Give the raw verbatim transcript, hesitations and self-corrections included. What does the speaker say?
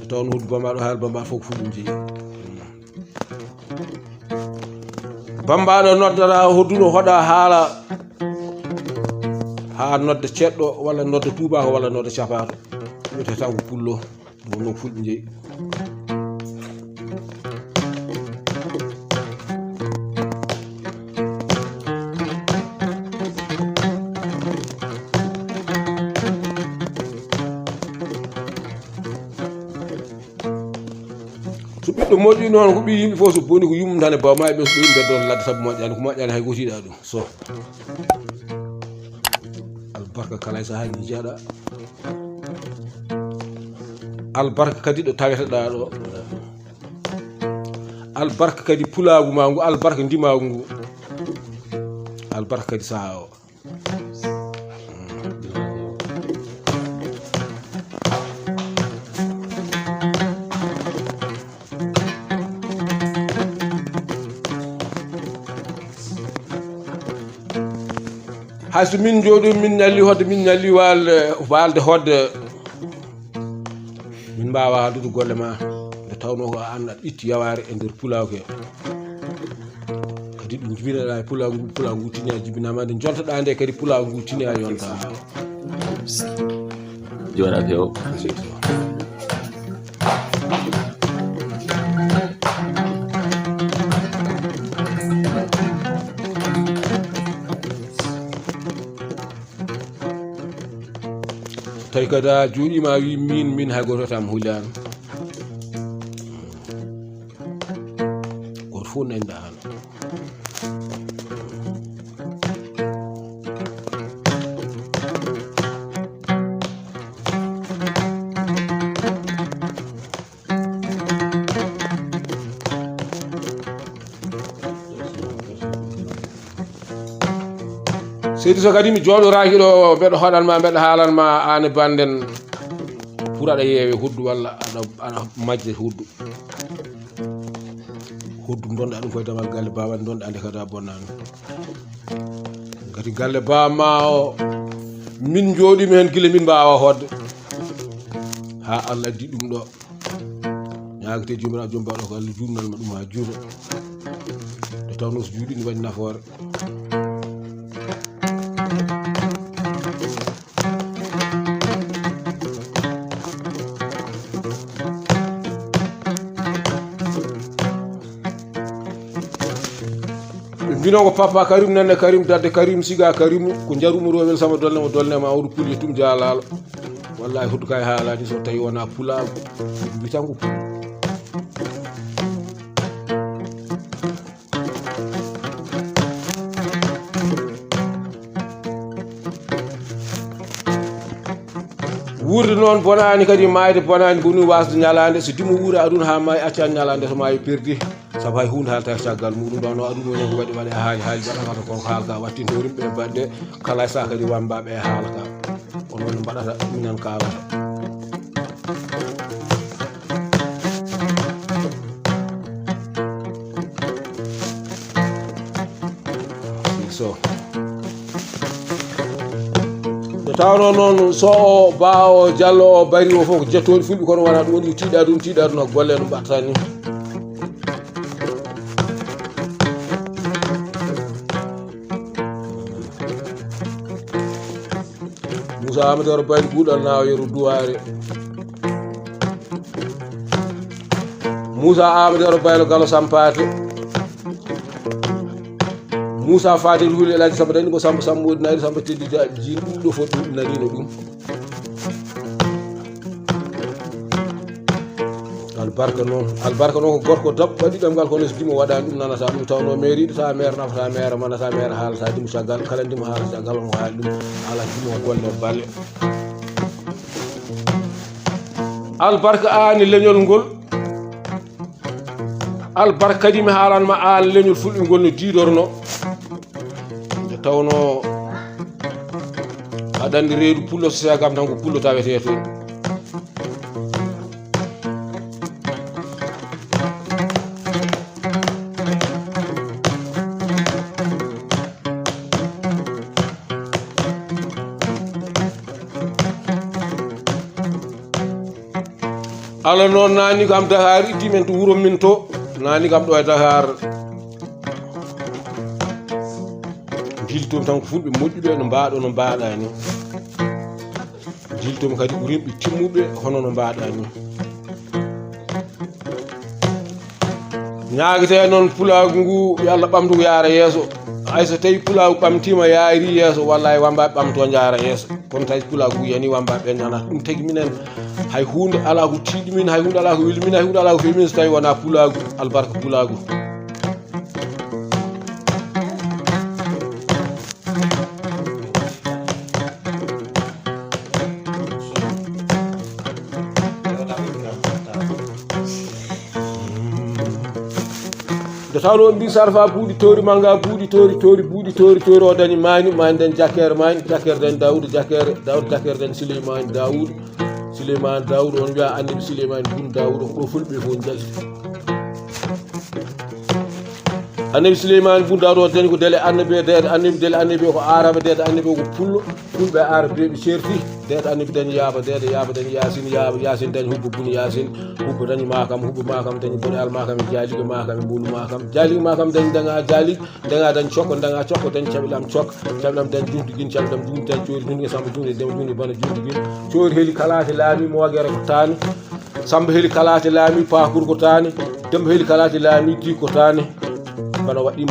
Taw no hoddu Bamba ɗo, haala Bamba fof ko fulɓe jeyi. Bamba ɗo noddata hodduɗo hoɗa haala, haa nodda ceɗɗo walla nodda tuubaako walla nodda capaato. Wiyete taw ko pullo. Ɗum no fulɓe jeyi. So ɓiɗɗo moƴƴi noon, ko ɓii yimɓe fof, so boni ko yummum tan e bawma e ɓe, so ɓe yimɓe doon ladde sabu moƴƴani, ko moƴƴani hay gooto yiɗaa ɗum. So albarka kala e sahaa ni jeeɗa. Albarka kadi ɗo taweteɗaa ɗo. Albarka kadi pulaagu ma ngu, albarka ndimaagu ngu. Albarka kadi sahaa o. Hay so min jooɗi, min ñalli hoɗde, min ñalli waalde, waalde hoɗde, min mbaawa haaldude golle ma, nde tawnoo ko aan aɗa itti yawaare e nder pulaagu he. Kadi ɗum jibinaɗaa e pulaagu ngu, pulaagu ngu tini a jibinaama, nde jontoɗaa nde kadi pulaagu ngu tini a yontaa. Jooni a feewo. Tawi kadi a juuɗiima a wii min, min hay gooto tan mi hulaani. Gooto fof nanɗa aan. Seydi, so kadi mi jooɗoraaki ɗo, mbeɗa hoɗan ma, mbeɗa haalan ma, aan e bannden, pour aɗa yeewe hoddu walla aɗa, aɗa majje hoddu. Hoddu ndonɗaa ɗum koye damal galle baaba, ndonɗaa nde kadi a bonnaani. Kadi galle baaba ma o, min jooɗiima heen gila min mbaawa hoɗde. Haa Allah addi ɗum ɗo. Ñaagete Joomiraaɗo, Joom baɗɗo ko Allah juutnana ma ɗum haa juuta. Nde tawnoo so juuɗi ne waɗi nafoore. Ɓe mbino ko papa Karim, nenne Karim, dadde Karim, siga Karim, ko njaru mo ɗo, wel sama dolne mo, dolne ma, oɗo pulye tum jaalaalo. Wallahi, hoddu kay haalaani so tawi wona pulaagu. Mbitan ko pul-, wuurde noon bonaani, kadi maayde bonaani, boni wasde ñalaande. So dimo wuura aduna haa maayi, accan ñalaande, so maayi perdi. Sabu hay huunde haalta e caggal muɗum, ɗo no aduna woni ko waɗi, waɗe haali, haali mbaɗata ko haala ka wattinto rimɓe e baɗde kala e saha kadi wambaaɓe e haala ka. Ko noon mbaɗata, minen kaalata. So. Nde tawnoo noon, so o Ba o, Jallo o, Bari o fof ko jettooɗi fulɓe, kono wonaa ɗum woni ko tiiɗaa ɗum, tiiɗaa ɗum ko golle no mbaɗata ni. Moussa Amadou Yero Baylo Guuɗal Naawa Yero Duwaare. Moussa Amadou Yero Baylo Galo Sampaate. Moussa Fadel Wuli El Hadji Samba Dani ko Samba Samba Wodi Nari Samba Teddi Jiin, ɗum ɗo fof ɗum naniino ɗum. Albarka noon, albarka noon ko gorko daɓɓo waɗi ɗemngal, kono so dimo waɗaani ɗum nanata ɗum, tawnoo meeriiɗo ta meere nafata meere manata meere haalata dimo caggal, kala dimo haalata caggal omo haali ɗum, haala dimo golle balle. Albarka aan e leñol ngol, albarka kadi mi haalan ma aan leñol fulɓe ngol no diidorno. Nde tawnoo aɗa anndi reedu pullo so seegam tan ko pullo tawetee toon. Ala noon, naani kam Dakar itti men to wuro min to. Naani kam ɗo e Dakar. Njiltomi tan ko fulɓe moƴƴuɓe no mbaaɗo no mbaaɗa ni. Njiltomi kadi ko rimɓe timmuɓe hono no mbaaɗa ni. Ñaagete noon pulaagu ngu yo Allah ɓamtu ngu yaara yeeso. Hay so tawi pulaagu ɓamtiima yaari yeeso, wallaahi wammbaaɓe ɓamto njaara yeeso. Kono tawi pulaagu ngu yani wammbaaɓe ɓe ñaanata. Ɗum tagi minen hay huunde alaa ko tiiɗi min, hay huunde alaa ko weli min, hay huunde alaa ko fewi min so tawi wonaa pulaagu, albarka pulaagu. Nde tawnoo mbi sarfa buuɗi toori mannga buuɗi toori toori buuɗi toori toori o dañi maani maani dañi jakkeere maani jakkeere dañi daawuda jakkeere daawuda jakkeere dañi suleymaani daawuda suleymaani daawuda on wiya annabi suleymaani bun daawuda ko ɗo fulɓe fof njalti. Annabi suleymaani bun daawuda o dañi ko dele annabi deede annabi dele annabi ko araba deede annabi ko pullo. Fulɓe e Arab ɓe ɓe ceerti. Deeɗo annabi dañi yaaba deeɗo yaaba dañi yaasin yaaba yaasin dañi hubba buni yaasin. Hubba dañi makam hubba makam dañi boɗeyal makam e jaaliga makam e mbolu makam jaaliga makam dañi daga jaaliga daga dañi cokko daga cokko dañi caɓilam cokka caɓilam dañi jumdi gin caɓilam jumdi dañi coori jumdi samba jumdi dema jumdi bana jumdi gin. Coori heli kalate laami mo wagere ko taani. Samba heli kalate laami pakur ko taani. Demba heli kalate laami di ko taani. Bana waɗɗi